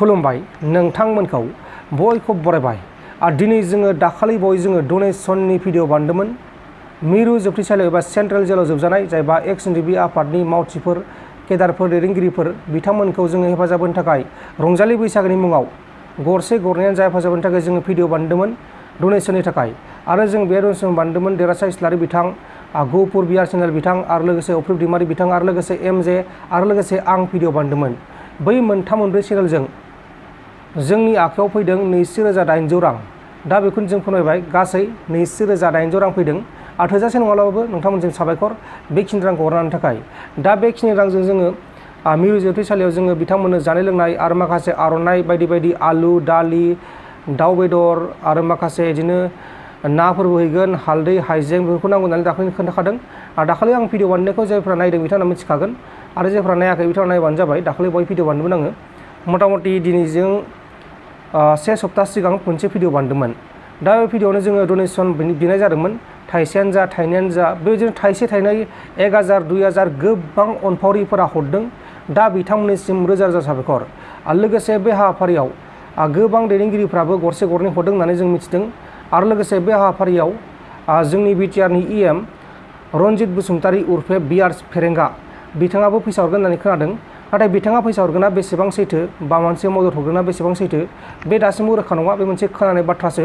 खुलुमबाय नोंथांमोनखौ बयखौ बरायबाय दिनै जोङो दाखालि जोङो डनेशननि भिडिअ बानायदोंमोन मिरु जोबथेसालियाव एबा सेन्ट्रेल जेलाव जोबजानाय जायबा XNDB आफादनि मावथिफोर केदारफोर दैदेनगिरिफोर बिथांमोनखौ जोङो हेफाजाब होनो थाखाय रंजालि बैसागोनि मुङाव गरसे गरनैयानो जा हेफाजाब होनो थाखाय जोङो भिडिअ बानायदोंमोन डनेशननि थाखाय आरो जों बे डनेशन बानायदोंमोन देरहासार इस्लारि बिथां गौपुर बिआर चेनेल बिथां आरो लोगोसे अफ्रिब दैमारि बिथां आरो लोगोसे MJ आरो लोगोसे आं भिडिअ बानायदोंमोन बै मोनथाम मोनब्रै चेनेलजों जोंनि आखायाव फैदों 20,800 रां दा बेखौनो जों फोरमायबाय गासै 20,800 रां फैदों आरो थोजासे नङाब्लाबो नोंथांमोनजों साबायखर बेखिनि रांखौ हरनायनि थाखाय दा बेखिनि रांजों जोङो मिरु जोबथेसालियाव जोङो बिथांमोननो जानाय लोंनाय आरो माखासे आर'नाइ बायदि बायदि आलु दालि दाउ बेदर आरो माखासे बिदिनो नाफोरबो हैगोन हालदै हाइजें बेफोरखौ नांगौ होननानै दाखालि खोन्थाखादों आरो दाखालि आं भिडिअ बानायनायखौ जायफ्रा नायदों बिथांमोना मिथिखागोन आरो जायफ्रा नायाखै बिथांमोना नायबानो जाबाय दाखालि बय भिडिअ बानायदोंमोन आङो मथा मथि दिनैजों से सप्ता सिगां मोनसे भिडिअ बानायदोंमोन दा बे भिडिअआवनो जोङो डनेशन बिनाय जादोंमोन थाइसेयानो जा थाइनैयानो जा बेबायदिनो थाइसे थाइनै 1,000 2,000 गोबां अनफावरिफोरा हरदों दा बिथांमोननिसिम रोजा रोजा साबायखर आरो लोगोसे बे हाबाफारियाव गोबां दैदेनगिरिफ्राबो गरसे गरनै हरदों होननानै जों मिथिदों आरो लोगोसे बे हाबाफारियाव जोंनि बिटिआरनि EM रनजित बसुमतारी उर्फे बिआर फेरेंगा बिथाङाबो फैसा हरगोन होननानै खोनादों नाथाय बिथाङा फैसा हरगोना बेसेबां सैथो बा मोनसे मदद हरगोना बेसेबां सैथो बे दासिमबो रोखा नङा बे मोनसे खोनानाय बाथ्रासो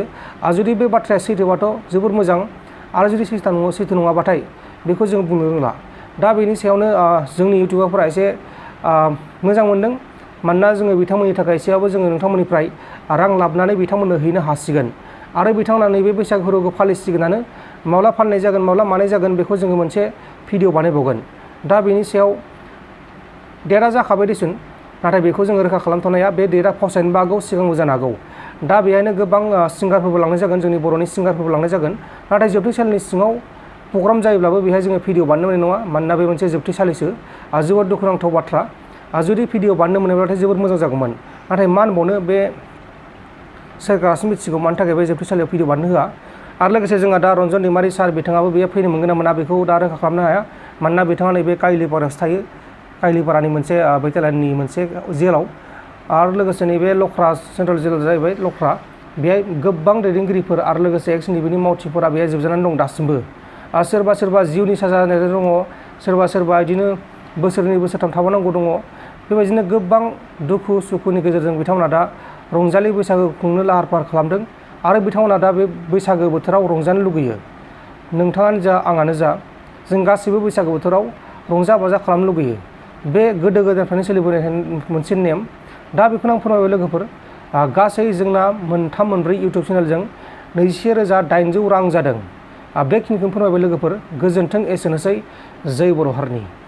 जुदि बे बाथ्राया सैथोबाथ' जोबोर मोजां आरो जुदि सैथो नङाबाथाय बेखौ जों बुंनो रोंला दा बेनि सायावनो जोंनि इउटिउबारफोरा एसे मोजां मोनदों मानोना जोङो बिथांमोननि थाखाय एसेबाबो जोङो नोंथांमोननिफ्राय रां लाबोनानै बिथांमोननो हैनो हासिगोन आरो बिथांमोना नैबे बैसागो फोरबोखौ फालिसिगोनानो माब्ला फालिनाय जागोन माब्ला मानाय जागोन बेखौ जोङो मोनसे भिडिअ बानायबावगोन दा बेनि सायाव डेटआ जाखाबाय दिसुन नाथाय बेखौ जोङो रोखा खालामथ'नाया बे डेटआ फावसायनोबो हागौ सिगांबो जानो हागौ दा बेहायनो गोबां सिंगारफोरबो लांनाय जागोन जोंनि बर'नि सिंगारफोरबो लांनाय जागोन नाथाय जोबथेसालिनि सिङाव प्रग्राम जायोब्लाबो बेहाय जोङो भिडिअ बानायनो मोननाय नङा मानोना बे मोनसे जोबथेसालिसो जोबोद दुखुनांथाव बाथ्रा जुदि भिडिअ बानायनो मोनोब्लाथाय जोबोद मोजां जागौमोन नाथाय मा होनबावनो बे सोरखारासो मिथिगौ मानि थाखाय बे जोबथेसालियाव भिडिअ बानायनो होआ आरो लोगोसे जोंहा दा रन्जन दैमारि सार बिथाङाबो बेयो फैनो मोनगोन ना मोना बेखौ दा रोखा खालामनो हाया मानोना बिथाङा नैबे काइलिपारायावसो थायो काइलिपारानि मोनसे बैतालानि मोनसे जेलाव आरो लोगोसे नैबे लख्रा सेन्ट्रेल जेल जाहैबाय लख्रा बेहाय गोबां दैदेनगिरिफोर आरो लोगोसे XNDBनि मावथिफोरा बेहाय जोबजानानै दं दासिमबो सोरबा सोरबा जिउनि साजा होनाय दङ सोरबा सोरबा बिदिनो बोसोरनै बोसोरथाम थाबावनांगौ दङ बेबायदिनो गोबां दुखु सुखुनि गेजेरजों बिथांमोना दा रंजालि बैसागो खुंनो लाहार फाहार खालामदों आरो बिथांमोना दा बे बैसागो बोथोराव रंजानो लुगैयो नोंथाङानो जा आंआनो जा जों गासैबो बैसागो बोथोराव रंजा बाजा खालामनो लुगैयो बे गोदो गोदायनिफ्रायनो सोलिबोनाय मोनसे नेम दा बेखौनो आं फोरमायबाय लोगोफोर गासै जोंना मोनथाम मोनब्रै इउटिउब चेनेलजों 20,800 रां जादों बेखिनिखौनो फोरमायबाय लोगोफोर गोजोन्थों एसेनोसै जै बर' हारिनि।